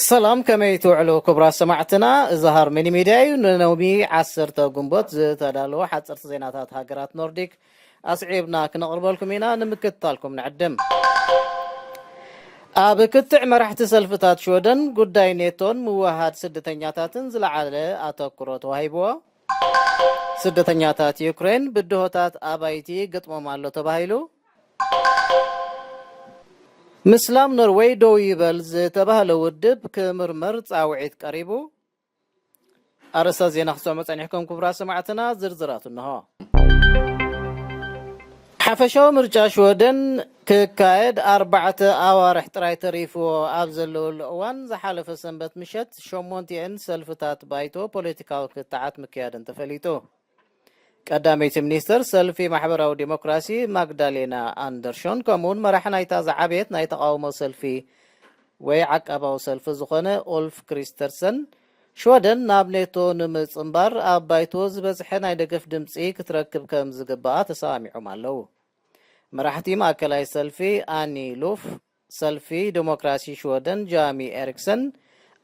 ሰላም፣ ከመይ ትውዕሉ ክቡራት ሰማዕትና? እዚ ሃርመኒ ሚድያ እዩ። ንነውሚ ዓሰርተ ግንቦት ዝተዳለወ ሓፀርቲ ዜናታት ሃገራት ኖርዲክ ኣስዒብና ክነቕርበልኩም ኢና። ንምክትታልኩም ንዕድም። ኣብ ክትዕ መራሕቲ ሰልፍታት ሽወደን ጉዳይ ኔቶን ምውሃድ ስደተኛታትን ዝለዓለ ኣተኩሮ ተዋሂብዎ። ስደተኛታት ዩክሬን ብድሆታት ኣባይቲ ገጥሞም ኣሎ ተባሂሉ። ምስላም ኖርወይ ደው ይበል ዝተባህለ ውድብ ክምርመር ጻውዒት ቀሪቡ። ኣርእስታት ዜና ክትሰምዑ ጸኒሕኩም ክቡራት ሰማዕትና፣ ዝርዝራቱ እንሆ። ሓፈሻዊ ምርጫ ሽወደን ክካየድ ኣርባዕተ ኣዋርሕ ጥራይ ተሪፍዎ ኣብ ዘለወሉ እዋን፣ ዝሓለፈ ሰንበት ምሸት ሸሞንቲኤን ሰልፍታት ባይቶ ፖለቲካዊ ክትዓት ምክያደን ተፈሊጡ። ቀዳመይቲ ሚኒስትር ሰልፊ ማሕበራዊ ዲሞክራሲ ማግዳሌና ኣንደርሾን፣ ከምኡውን መራሒ ናይታ ዝዓበየት ናይ ተቓውሞ ሰልፊ ወይ ዓቃባዊ ሰልፊ ዝኾነ ኡልፍ ክሪስተርሰን፣ ሽወደን ናብ ኔቶ ንምጽንባር ኣብ ባይቶ ዝበዝሐ ናይ ደገፍ ድምጺ ክትረክብ ከም ዝግባኣ ተሰማሚዖም ኣለዉ። መራሕቲ ማእከላይ ሰልፊ ኣኒ ሉፍ፣ ሰልፊ ዲሞክራሲ ሽወደን ጃሚ ኤሪክሰን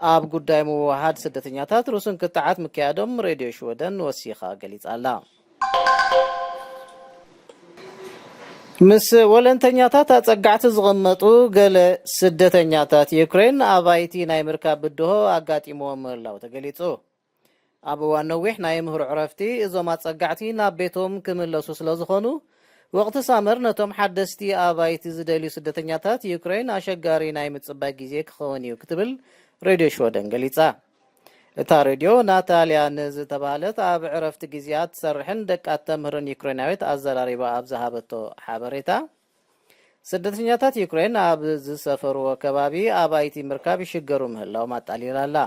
ኣብ ጉዳይ ምውሃድ ስደተኛታት ርሱን ክትዓት ምክያዶም ሬድዮ ሽወደን ወሲኻ ገሊጻ ኣላ። ምስ ወለንተኛታት ኣጸጋዕቲ ዝቕመጡ ገለ ስደተኛታት ዩክሬን ኣባይቲ ናይ ምርካብ ብድሆ ኣጋጢምዎም ምህላው ተገሊጹ። ኣብ እዋን ነዊሕ ናይ ምህሮ ዕረፍቲ እዞም ኣጸጋዕቲ ናብ ቤቶም ክምለሱ ስለ ዝኾኑ፣ ወቕቲ ሳመር ነቶም ሓደስቲ ኣባይቲ ዝደልዩ ስደተኛታት ዩክሬን ኣሸጋሪ ናይ ምጽባይ ግዜ ክኸውን እዩ ክትብል ሬድዮ ሽወደን ገሊጻ። እታ ሬድዮ ናታልያ ንዝተባህለት ኣብ ዕረፍቲ ግዜኣ ትሰርሕን ደቃ ተምህርን ዩክሬናዊት ኣዘራሪባ ኣብ ዝሃበቶ ሓበሬታ፣ ስደተኛታት ዩክሬን ኣብ ዝሰፈርዎ ከባቢ ኣባይቲ ምርካብ ይሽገሩ ምህላዎም ኣጣሊላ ኣላ።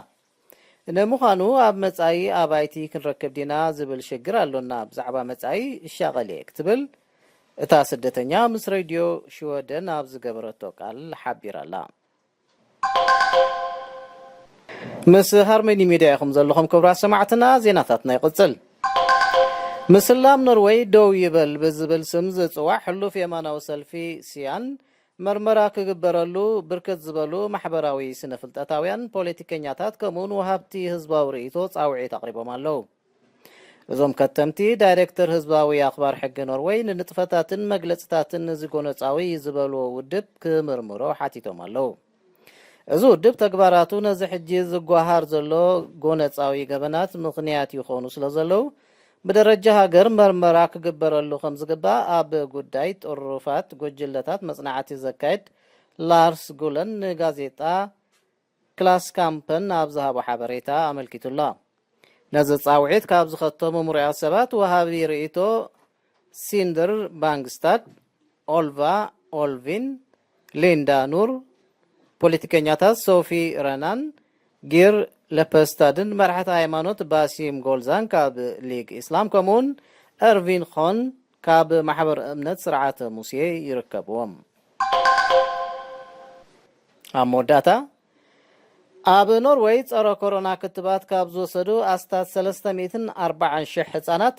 ንምዃኑ ኣብ መጻኢ ኣባይቲ ክንረክብ ዲና ዝብል ሽግር ኣሎና፣ ብዛዕባ መጻኢ እሻቐል እየ ክትብል እታ ስደተኛ ምስ ሬድዮ ሽወደን ኣብ ዝገበረቶ ቃል ሓቢራ ኣላ። ምስ ሃርመኒ ሚድያ ኢኹም ዘለኹም ክቡራት ሰማዕትና፣ ዜናታትና ይቕጽል። ምስላም ኖርወይ ደው ይበል ብዝብል ስም ዝጽዋዕ ሕሉፍ የማናዊ ሰልፊ ሲያን መርመራ ክግበረሉ ብርክት ዝበሉ ማሕበራዊ ስነ ፍልጠታውያን፣ ፖለቲከኛታት ከምኡውን ወሃብቲ ህዝባዊ ርእይቶ ጻውዒት ኣቕሪቦም ኣለዉ። እዞም ከተምቲ ዳይሬክተር ህዝባዊ ኣኽባር ሕጊ ኖርወይ ንንጥፈታትን መግለጽታትን እዚ ጎነጻዊ ዝበልዎ ውድብ ክምርምሮ ሓቲቶም ኣለዉ። እዚ ውድብ ተግባራቱ ነዚ ሕጂ ዝጓሃር ዘሎ ጎነጻዊ ገበናት ምኽንያት ይኾኑ ስለ ዘለዉ፣ ብደረጃ ሃገር መርመራ ክግበረሉ ከም ዝግባእ ኣብ ጉዳይ ጥሩፋት ጉጅለታት መጽናዕቲ ዘካየድ ላርስ ጉለን ንጋዜጣ ክላስካምፐን ኣብ ዝሃቦ ሓበሬታ ኣመልኪቱ ኣሎ። ነዚ ጻውዒት ካብ ዝኸተሙ ምሩያት ሰባት ወሃቢ ርእይቶ ሲንደር ባንግስታድ፣ ኦልቫ ኦልቪን፣ ሊንዳ ኑር፣ ፖለቲከኛታት ሶፊ ረናን፣ ጊር ለፐስታድን መራሕቲ ሃይማኖት ባሲም ጎልዛን ካብ ሊግ ኢስላም፣ ከምኡውን ኤርቪን ኾን ካብ ማሕበር እምነት ስርዓተ ሙሴ ይርከብዎም። ኣብ መወዳእታ፣ ኣብ ኖርወይ ጸረ ኮሮና ክትባት ካብ ዝወሰዱ ኣስታት ሰለስተ ሚእትን ኣርባዓን ሽሕ ህጻናት፣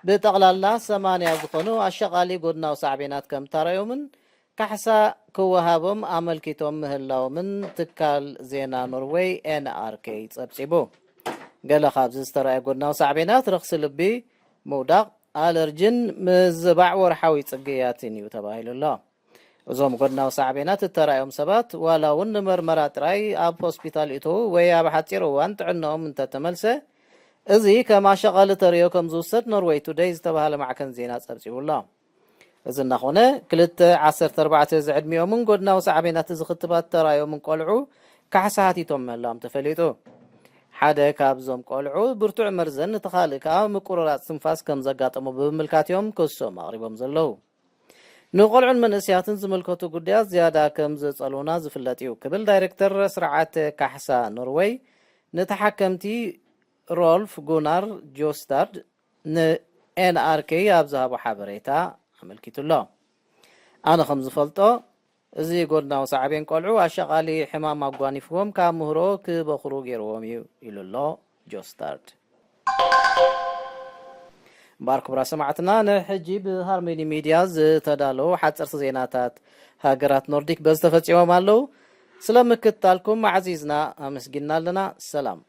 ብጠቕላላ ሰማንያ ዝኾኑ ኣሸቓሊ ጎድናዊ ሳዕቤናት ከም እተራእዮምን ካሕሳ ክወሃቦም ኣመልኪቶም ምህላዎምን ትካል ዜና ኖርወይ ኤን ኣር ኬ ጸብጺቡ። ገለ ካብዚ ዝተራእየ ጎድናዊ ሳዕቤናት ረኽሲ ልቢ፣ ምውዳቕ፣ ኣለርጅን ምዝባዕ ወርሓዊ ጽግያትን እዩ ተባሂሉ ኣሎ። እዞም ጎድናዊ ሳዕቤናት እተራእዮም ሰባት ዋላ እውን ንመርመራ ጥራይ ኣብ ሆስፒታል ይእተዉ ወይ ኣብ ሓጺር እዋን ጥዕናኦም እንተተመልሰ፣ እዚ ከም ኣሸቓሊ ተርእዮ ከም ዝውሰድ ኖርወይ ቱደይ ዝተባህለ ማዕከን ዜና ጸብጺቡ ኣሎ። እዚ እናኾነ፣ ክልተ ዓሰርተ ኣርባዕተ ዝዕድሚኦምን ጎድናዊ ሳዕቤናት እዚ ክትባት ተራእዮምን ቆልዑ ካሕሳ ሓቲቶም ምህላዎም ተፈሊጡ። ሓደ ካብዞም ቆልዑ ብርቱዕ መርዘን፣ እቲ ካልእ ከኣ ምቁርራጽ ትንፋስ ከም ዘጋጠሞ ብምምልካት እዮም ክሶም ኣቕሪቦም ዘለዉ። ንቆልዑን መንእሰያትን ዝምልከቱ ጉዳያት ዝያዳ ከም ዝጸልዉና ዝፍለጥ እዩ ክብል ዳይሬክተር ስርዓት ካሕሳ ኖርወይ ንተሓከምቲ ሮልፍ ጉናር ጆስታርድ ን ኤን ኣር ኬ ኣብ ዝሃቦ ሓበሬታ ኣመልኪቱ ኣሎ። ኣነ ከም ዝፈልጦ፣ እዚ ጎድናዊ ሳዕቤን ቆልዑ ኣሻቓሊ ሕማም ኣጓኒፍዎም ካብ ምህሮ ክበኹሩ ገይርዎም እዩ ኢሉ ኣሎ ጆስታርድ። እምበኣር ክቡራት ሰማዕትና፣ ንሕጂ ብሃርመኒ ሚድያ ዝተዳለዉ ሓፀርቲ ዜናታት ሃገራት ኖርዲክ በዚ ተፈፂሞም ኣለዉ። ስለምክትታልኩም ዓዚዝና ኣመስጊንና ኣለና። ሰላም።